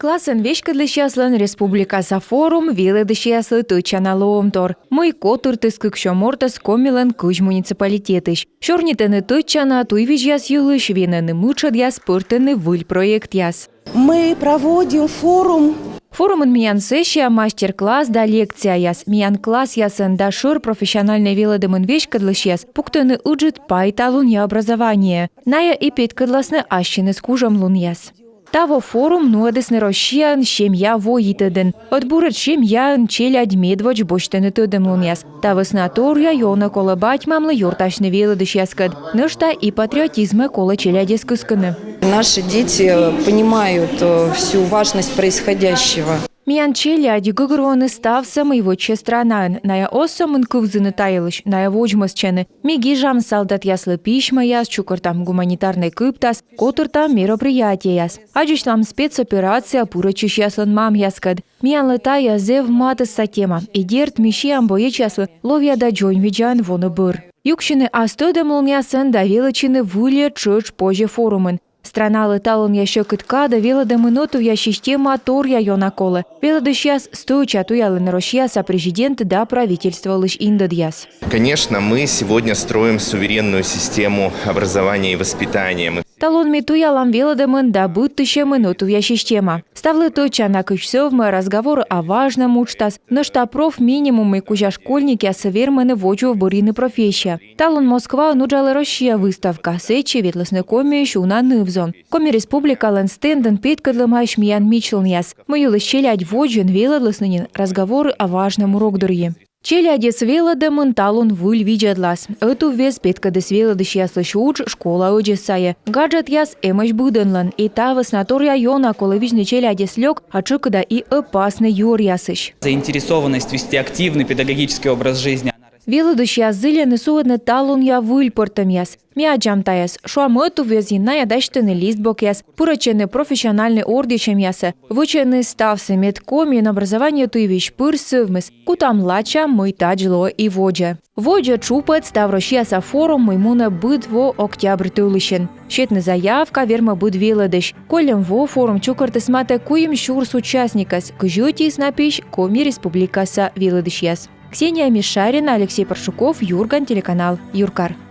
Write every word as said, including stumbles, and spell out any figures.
Классэн веськӧдлысьяслӧн республикаса форум велӧдысьяслы тӧдчана лоӧмтор, мый котыртіс кыксё мортӧс Комилӧн кызь муниципалитетысь. Сёрнитӧны тӧдчана туйвизьяс йылысь, венӧны мытшӧдъяс, пӧртӧны выль проектъяс. Мы проводим форум. Форумын миян сессия, мастер-класс да лекцияяс. Миян классъясӧн да шӧр профессиональнӧй велӧдӧмын веськӧдлысьяс пуктӧны ыджыд пай талунъя образованиеӧ. Найӧ и петкӧдласны ассьыныс кужӧмлунъяс. Таво форум нуӧдісны Россияын Семья во йитӧдын. Ӧд буретш семьяын челядь медводз босьтӧны тӧдӧмлунъяс. Та вӧсна торъя ёна колӧ бать-мамлы ёртасьны велӧдысьяскӧд, нӧшта и патриотизмӧ колӧ челядьӧс кыскыны. Наши дети понимают э, всю важность происходящего. Миян челядь гӧгӧрвоӧны ставсӧ, мый вӧчсьӧ странаын. Найӧ оз сӧмын кывзыны та йылысь, найӧ водзмӧстчӧны. Ми гижам салдатъяслы письмӧяс, чукӧртам гуманитарнӧй кыптас, котыртам мероприятиеяс. Аддзысьлам спецоперацияӧ пырӧдчысьяслӧн мамъяскӧд. Миянлы тайӧ зэв матысса тема. И дерт, ми сиам боечьяслы ловъя да дзоньвидзаӧн воны бӧр. Юксьыны ас тӧдӧмлунъясӧн да велӧдчыны выльӧ тшӧтш позьӧ форумын. Страналы талунъя сьӧкыд кадӧ велӧдӧмын ӧтувъя система торъя ёна колӧ. Велӧдысьяс стӧча туялӧны Россияса президент да правительстволысь индӧдъяс. Конечно, мы сегодня строим суверенную систему образования и воспитания. Мы Талун ми туялам велӧдӧмын да быдтысьӧмын ӧтувъя система. Ставлы тӧдчана, кыдз сӧвмӧ «Разговоры о важном» уджтас, нӧшта профминимум, мый кузя школьникъясӧс вермӧны водзвыв бӧрйыны профессия. Талун Москваын уджалӧ «Россия» выставка, сэтчӧ ветлісны Комиысь уна ныв-зон. Коми Республикалӧн стендын петкӧдлӧмаӧсь миян мичлунъяс, мый йылысь челядь водзын велӧдлісны нин «Разговоры о важном» урок дырйи. Челядьӧс велӧдӧмын талун выль видзӧдлас. Ӧтуввез петкӧдіс велӧдысьяслысь удж школа ӧдзӧс сайӧ. Гаджетъяс эмӧсь быдӧнлӧн, и та вӧсна торъя ёна колӧ видзны челядьӧс лёк, а тшӧкыда и ӧпаснӧй юӧръясысь. Заинтересованность вести активный педагогический образ жизни. Велӧдысьяс зільӧны суӧдны талунъя выль пӧртӧмъяс. Ми аддзам тайӧс. Шуам, ӧтуввезйын найӧ дасьтӧны листбокъяс, пырӧдчӧны профессиональнӧй ордйысьӧмъясӧ, вӧчӧны ставсӧ, мед Комиын образование туйвизь пыр сӧвмис. Кутам лача, мый тадз лоӧ и водзӧ. Водзӧ тшупӧд — ставроссияса форум, мый мунӧ быд во октябрь тӧлысьын. Сетны заявка вермӧ быд велӧдысь. Кольӧм во форум чукӧртіс матӧ куим сюрс участникӧс, кызь ӧтиыс на пиысь Коми Республикаса велӧдысьяс. Ксения Мишарина, Алексей Паршуков, «Юрган» телеканал, Юркар.